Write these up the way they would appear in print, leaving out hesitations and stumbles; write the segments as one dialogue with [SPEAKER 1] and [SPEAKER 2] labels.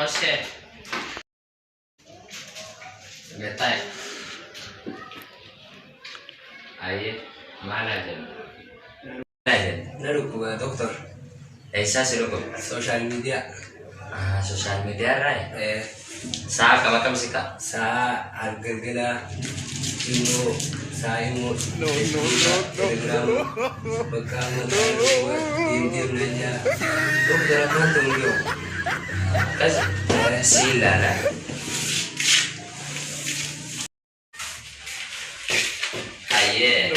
[SPEAKER 1] Oshee. Gattaa'e. Ayyee maal haa jennu? Maal haa jennu?
[SPEAKER 2] Na dhukkuba doktor.
[SPEAKER 1] Eessaa si dhukkuba?
[SPEAKER 2] Sooshaal miidiyaa.
[SPEAKER 1] Sooshaal miidiyaa irraa? Sa'a akkam akkam si ka'a?
[SPEAKER 2] Sa'a galgala immoo sa'a immoo Feesbuuka, Telegiraama bakka amma deem deem naan jaa. Doktor akkaan ta'u hin beeku.
[SPEAKER 1] Akkas si ilaala. Ayyee.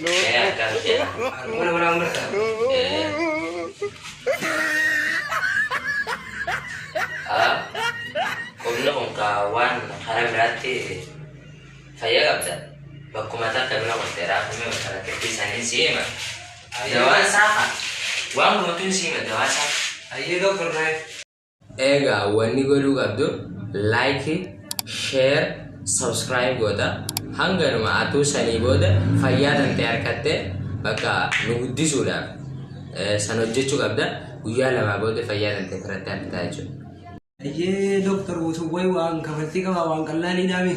[SPEAKER 1] Mee akkam jedha?
[SPEAKER 2] Harkuma nama nama marta.
[SPEAKER 1] Qubni kun ka waan karaa biraatti fayyaa qabda. Bakkuma takka bira kutte raafamee bakka rakkatti saniin si hima. Dawaan isaa waan guutuun si hima dawaa isaa.
[SPEAKER 2] Ayyee doktor naayif.
[SPEAKER 1] Egaa wanni godhuu qabdu like, share, subscribe goota. Hanganuma atuu sanii booda fayyaa tantee harkattee bakka nu guddisuudhaaf san hojjechuu qabda. Guyyaa lamaa booda fayyaa tantee irratti argitaa jechuudha.
[SPEAKER 2] Ayyee doktor utuu wayi waan kafaltii qaba waan qallaanii dhaami.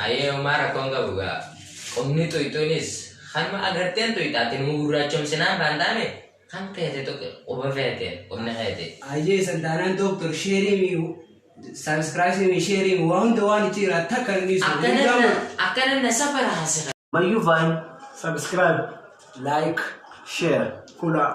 [SPEAKER 1] Ayyee homaa rakkoon qabu gaa. Qubni tuyxuunis kanuma agarteen tuyxaatiin nu gurraachomsinaan faan taane kan feete tuqi quba feete qubni keeti.
[SPEAKER 2] Ayyee san taanaan doktor sheerii mi subscribe mi sheerii mi waa hunda waan itti jira takka hin dhiisu.
[SPEAKER 1] Akkana akkana na safara haasira.
[SPEAKER 3] Mayyuu Vine.
[SPEAKER 4] Subscribe.
[SPEAKER 2] Like.
[SPEAKER 3] Share.
[SPEAKER 4] Kula.